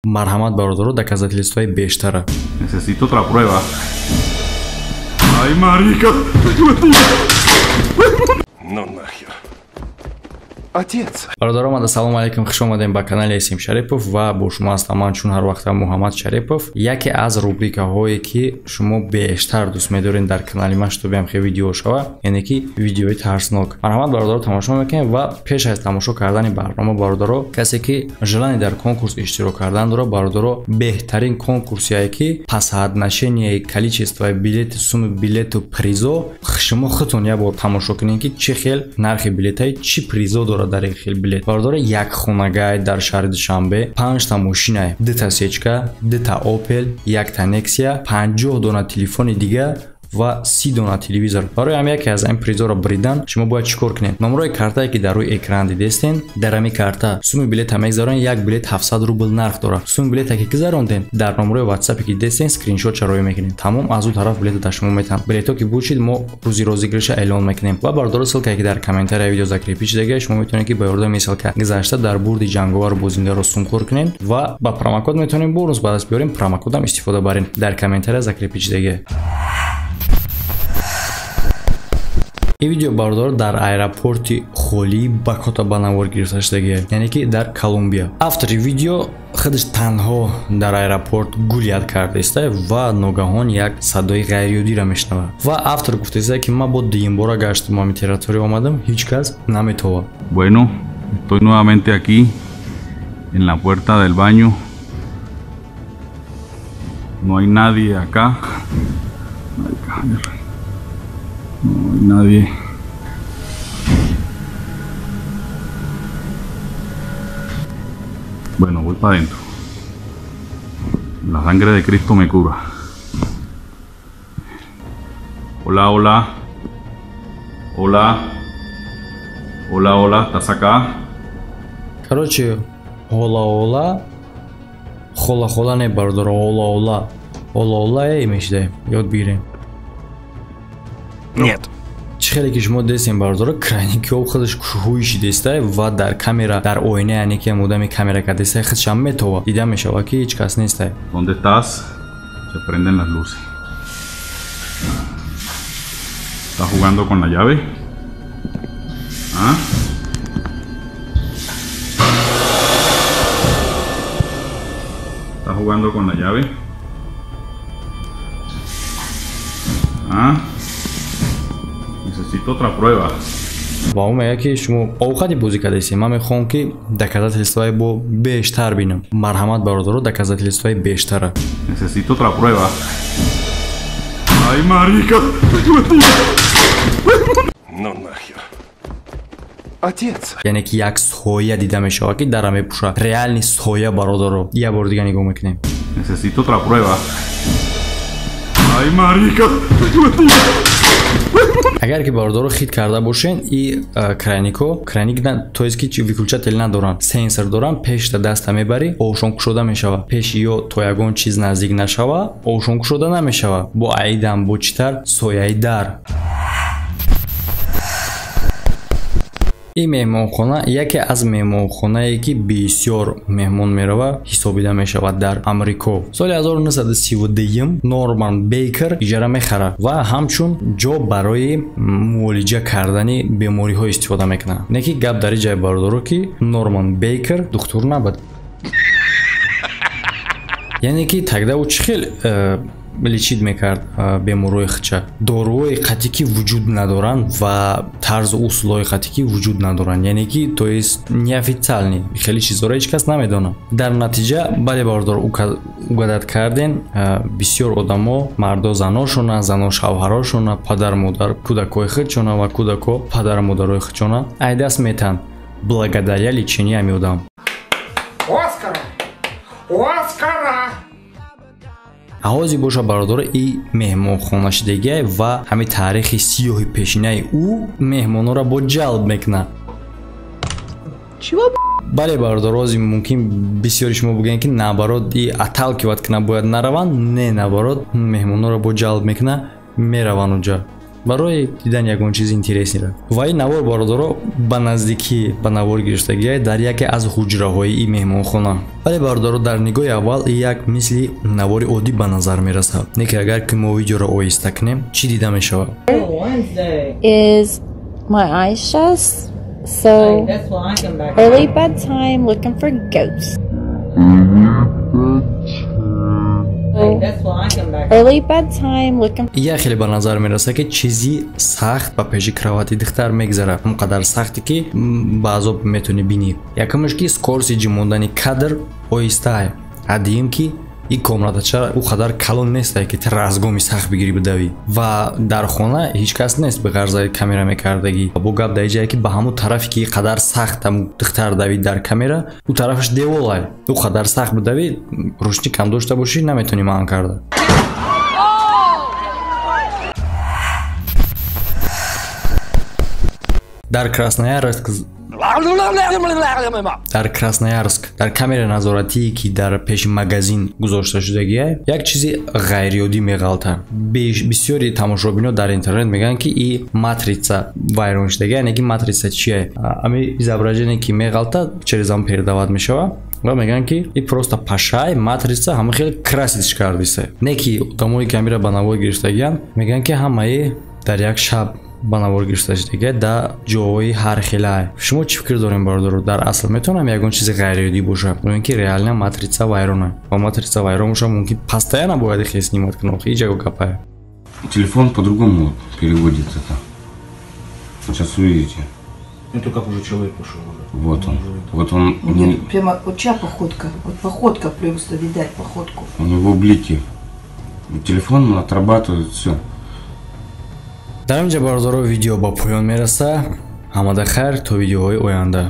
Марҳамат, бародаро, доказательствои бештара. Necesito otra prueba. Ay, marica. Ну нахер. Отец. Бародаро, мада салом алейкум, хуш омадем ба канали Эсим Шарипов ва бо шумо ҳастам ман чун ҳар вақта Муҳаммад Шарипов. Яке аз рубрикаҳое ки шумо бештар дӯст медоред дар канали ман, што биям хе видео шава, яъне ки видеои тарснок. Марҳамат, бародаро, тамошо мекунем ва пеш аз тамошо кардани барнома, бародаро, касе ки желание дар конкурс иштирок кардан дорад, бародаро, беҳтарин конкурсие ки по соотношению количества билети, сумми билету призо, шумо худтон як бор тамошо кунед ки чӣ хел нархи билетаи чӣ призо дорад дар ин хел билет. Бародаро, як хонагай дар шаҳри Душанбе, 5та мошинай, 2та сечка, 2та Опел, 1та Нексия, 50 дона телефони дига ва 30 дона телевизор. Барои ҳам яке аз ин призоро бридан шумо бояд чӣ кор кунед? Номрои картае ки дар рӯи экран дидестен, дар ҳамин карта сумми билета мегзаронед. Як билет 700 рубл нарх дорад. Сумми билета ки гузаронден, дар номрои ватсапе ки дидестен скриншот чароӣ мекунед. Тамом, аз ӯ тараф билета дар шумо метаҳанд. Билето ки бучид, мо рӯзи розыгрыша эълон мекунем. Ва бародаро, ссылкае ки дар комментария видео закрепи шудагия, шумо метавонед ки ба ёрдами ссылка гузашта дар бурди ҷанговару бозиндаро сумкор кунед ва ба промокод метавонем бонус ба даст биёрем, промокодам истифода барем. Дар комментария закрепи шудагия. Ин видео, бародаро, дар аэропорти холии Бакота ба навор гирифта шудагия, яъне ки дар Колумбия. Автори видео худаш танҳо дар аэропорт гулят кардааста ва ногаҳон як садои ғайриоддиро мешунавад. Ва автор гуфтааста ки ман бо дуюмбора гаштам, ҳамин территория омадам, ҳеҷ кас наметовад. Bueno, estoy nuevamente aquí en la puerta del baño. No hay nadie acá. No hay nadie. Bueno, voy para adentro. La sangre de Cristo me cura. Hola, hola. Hola. Hola, hola, ¿estás acá? Короче, hola, hola. Хола, хола не, бародаро, hola, hola. Hola, hola, эй, мешидаем. Ёд бигирем. Нет. Чӣ хеле ки шумо дестем, бародаро, краникҳо худаш кӯҳуи шидестай ва дар камера, дар оина, яъне ки одами камера кардестай, худшам метова. Дида мешавад ки ҳеҷ кас нестай. ¿Dónde estás? Se prenden las luces. ¿Estás jugando con la llave? ¿Ah? ¿Estás jugando con la llave? ¿Ah? Necesito otra prueba. Ва ӯ мегӯяд ки шумо овқати бозӣ кардастед, ман мехоҳам ки доказательствои бо бештар бинам. Марҳамат, бародаро, доказательствои бештара. Necesito otra prueba. Ay, marica. Ну нахер. Отец. Яъне ки як соя дида мешавад ки дара мепӯшад. Реальный соя, бародаро. Як бор дига нигоҳ мекунем. Necesito otra prueba. Ay, marica. Агар ки бародаро хит карда бошен, и кранико, краник на, то есть ки чи выключатель надоранд, сенсор доранд, пешта даста мебарӣ, овшон кушода мешавад. Пеш ё то ягон чиз наздик нашава, овшон кушода намешавад. Бо аидам, бо читар, сояи дар. Ин меҳмонхона яке аз меҳмонхонае ки бисёр меҳмон мерава ҳисобида мешавад дар Амрико. Соли 1932 Норман Бейкер иҷара мехарад ва ҳамчун ҷо барои муолиҷа кардани бемориҳо истифода мекунад. Не ки гап дар ин ҷай, бародаро, ки Норман Бейкер духтур набуд. Яъне ки тогда ӯ чӣ хел лечить мекард беморҳои худша? Доруҳои қатъӣ ки вуҷуд надоранд ва тарзу усулҳои қатъӣ ки вуҷуд надоранд, яъне ки то есть неофициальный хеле чизҳоро ҳеҷ кас намедонад. Дар натиҷа, бале, бародар, угадать карден, бисёр одамо, мардо заношона, зано шавҳарошона, падар модар кӯдакҳои худшона ва кӯдакҳо падару модарои худшона ай даст метаҳанд благодаря лечению ҳамин одам. Оскара! Оскара! Ҳози боша, бародаро, и меҳмонхонашидагия ва ҳамин таърихи сиёҳи пешинаи ӯ меҳмонҳоро бо ҷалб мекунад. Бале, бародаро, ҳози мумкин бисёри шумо бигӯянд ки наоборот и отталкивать кунад, бояд нараванд. Не, наоборот, меҳмонҳоро бо ҷалб мекунад, мераванд онҷа. Барои дидани ягон чизи интересный ра. Ва ин навор, бародаро, ба наздикӣ ба навор гирифтагия дар яке аз ҳуҷраҳои ин меҳмонхона. Вале, бародаро, дар нигоҳи аввал як мисли навори оддӣ ба назар мерасад. Не ки агар ки мо видеоро оҳиста кунем, чӣ дида мешавад? Is my eyes shut? So early bedtime, looking for ghosts. Early bedtime, looking. Я хеле ба назар мерасад, ки чизи сахт ба пеши кровати духтар мегзарад. Он қадар сахте, ки ба азоб метавонӣ бинӣ. Якумаш, ки скорости ҷимондани кадр оҳистае. А дуюм, ки ин комнатача ӯ қадар калон нестае, ки ти разгоми сахт бигирӣ, бидавӣ. Ва дар хона ҳеҷ кас нест, ба ғарзаи камера мекардагӣ. Бо гап дар ҷае, ки ба ҳамун тарафе, ки қадар сахт ҳамун духтар давид дар камера, ӯ тарафаш деволай. Ӯ қадар сахт бидавӣ, рӯшнӣ кам дошта бошӣ, наметавонӣ маън карда. Дар Красноярск дар камераи назоратие, ки дар пеши магазин гузошта шудагия, як чизи ғайриоддӣ меғалта. Бисёри тамошобино дар интернет мегӯянд, ки и матрица вайрон шудагия. Яъне ки матрица чие? Ами изображение, ки меғалта, через он передавать мешавад. Ва мегӯянд, ки и просто пашай матрица ҳама хеле красить ш кардисе. Не ки одамое, ки амира ба навор гирифтагиянд, мегӯянд, ки ҳамаи дар як шаб ба навор гирифта шудага, дар ҷоҳои ҳархелае. Шумо чӣ фикр дорем, бародаро? Дар асл метавонам ягон чизи ғайриоддӣ бошад ё ин ки реально матрица вайрона? Ва матрица вайрон боша, мумкин постоянно бояд хел снимать кунад. Ҳеҷ яго гапае. Телефон по-другому переводит это. Сейчас увидите. Это как уже человек пошел уже. Вот он. Вот он. Нет, прямо вот чья походка? Вот походка просто видать, походку. У него блики. Телефон отрабатывает все. Дар инҷа, бародаро, видео ба поён мерасад. Ҳамада хайр, то видеоҳои оянда.